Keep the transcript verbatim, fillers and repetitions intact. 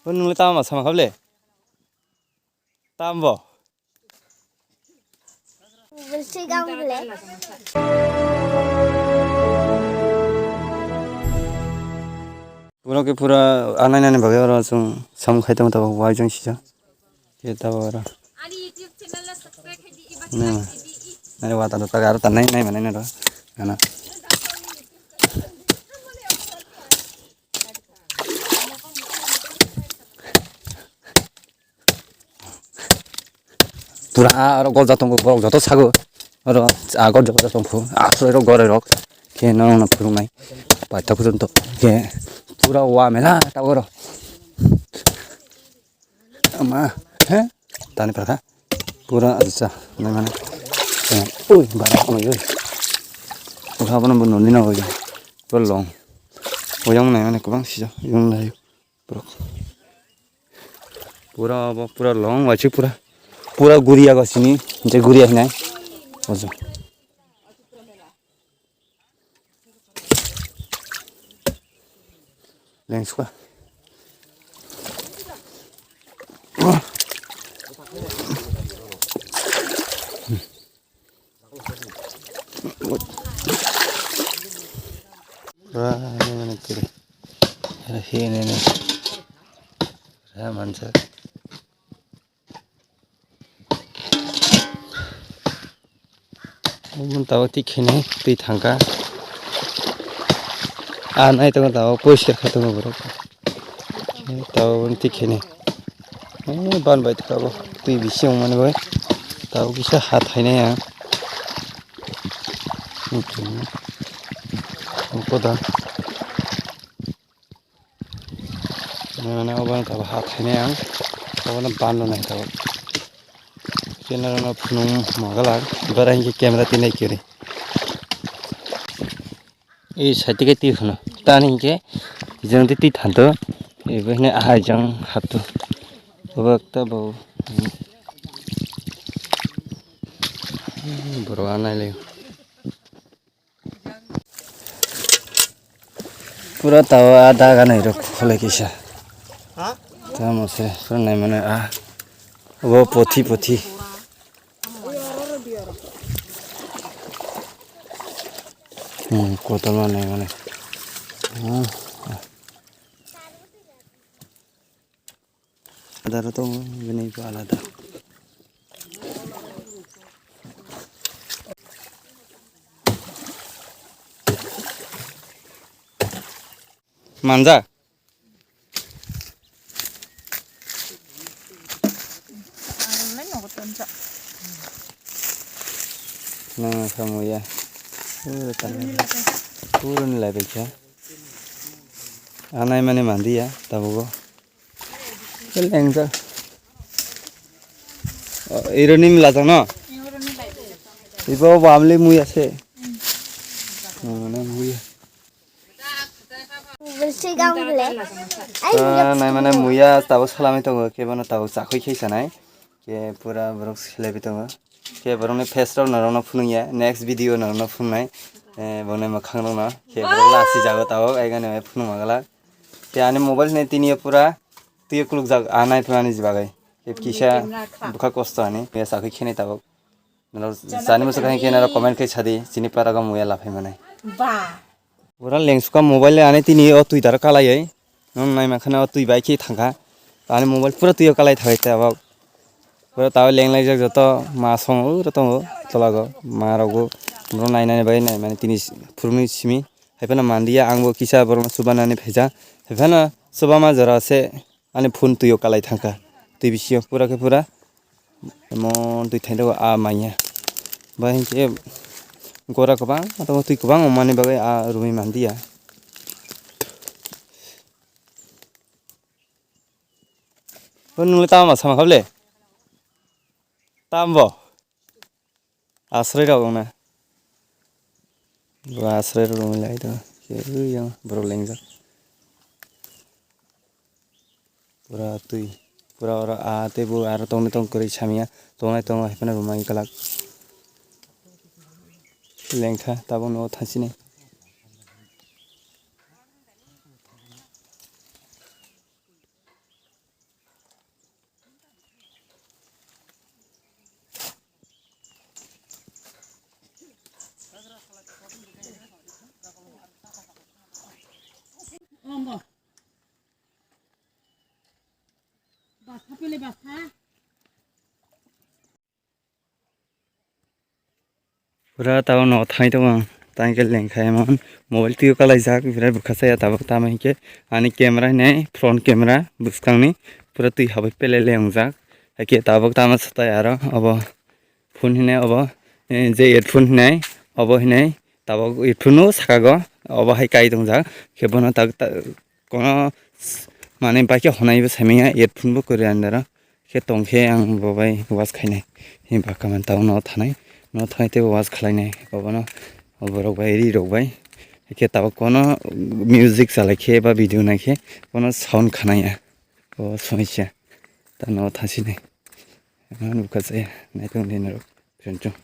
Bo nungla tamo sama kable? Tambo. Pura ke pura anai nani bagwi oro chwng samung khai tongma tabok waijang sijak. Ke tabok oro. Ani YouTube channel no subscribe khai di, iba. Hmm. Nai wata to taga aro tanai nai manai naro. Ana. Pura aro gol jatong borok joto sago. Oro a gol jatong phu. Asoi ro gore rok. Ke no no phurung nai. Paita khujun to. Ke pura wa mela ta oro. Ama, he? Tani pharkha. Pura acha, nai mane. Eh, ui, bara, ui, ui. Ui, habo no bo noni na ui. Pura long. Ui, yang nai mane kubang sijak, yang nai. Pura. Pura abo, pura long, wachi pura. Pura guria go sini, je guria hinai. Ojo. Lengsuka. Wah, ini mana kiri? Ada sini nih. Saya manjat. Omo tabuk twi khainai twi thangkha. Ah, nai tongo tabuk poriskar kha tongo borok. Tabuk twi khainai. Eh, ban bai tabuk twi bisi wngmani bai. Tabuk kisa ha thainai ang. Koda. Mane obo wngkha ha thainai ang, obo no bando nai tabuk. Camera no phunuk magalak, bara hinkhe camera twi nai kwrwi. Ei side twi khe twi phano, tani hinkhe jang twi twi thanto, ebo hwnwi ahai jang hapto. Obo ekta bo, borok anai lai. Pura tawa ada ganai rok khole kisa. Tamo se pura nai mane a. Obo pothi pothi. Hmm, kotorma nai mane. Hmm. Ada ro tongo, bini bo alada. Manja. Nang kha muya. Pura tang. Pura ni lai bai kha. Anai mani mandi ya, tabugo. Lengjak. O, ironi mila jang no? Ibo bamli muya se. Mane muya. Ah, nai mane muya tabuk salami tongo, kebono tabuk chakhui khe sanai. Ke pura borok selebi tongo. Ke borokni face rok norokno phunukya, next video norokno phunuknai. Eh, boni mwkhang rokno. Ke borok lasi jago tabuk, aigani phunuk magalak. Ke ani mobile ni tini pura twi kuluk jak, a nai phunani bagwi. Ke kisa bwkha kosto ani, ya sakhi khini tabuk. Norok sani muchuk hai khe norok comment khai sadi, chini para gam muya laphai manai. Ba. Pura lengsuka mobile ani tini o twi daro kalai. Non nai makhana o twi bai khe thangkha. Ani mobile pura twi o kalai thai tabuk. Pura tawi lenglai jak joto ma song o ro tongo tolago ma rogo. Bro nai nai bai nai mani tini phuruni simi. Hai phano mandiya ang bo kisa borok no chubanani phaija. Hai phano chubama jora se ani phone twi o kalai thangkha. Twi bisingo pura khe pura. Emon twi thainwi a manya. Bai hinkhe gora kwbang tongo, twi kwbang wngmani bagwi a romwi mandiya. O nwngla tamo sama kha ble? Tambo? Aswrwi rok wngna. Bo aswrwi rok wngwi lai tongo. Khe ui yang borok lengjak. Pura twi, pura oro a tei bo aro tongni tong kwrwi samya, tongnai tongo hai phano bo mai glak. Lengkha tabuk no thansini. Pura tabo no thai tongo ang. Tangke lengkha emon mobile twi kalaijak, birai bwkha saya tabuk tamo hinkhe ani camera hinai front camera bwskangni pura twi habai pele le wngjak. Haikhe tabuk tamo swtai aro obo phone hinai obo, eh, je earphone hinai obo hinai tabuk earphone no sakago obo hai kai tongjak. Khe bono tak tak kono s-, manwi baikhe honai bo saimanya earphone bo kwrwi andaro. Khe tongkhe ang bo bai wash khainai. Himba kaman tabo no thanai. No thanai tei wash khlainai. Obono borok bai ri rok bai. Khe tabo kono music chalai khe ba video nai khe kono sound khanai ya. O sound se. Ta no thansinai. Ano bwkha se nai tong di norok. Chwng chwng.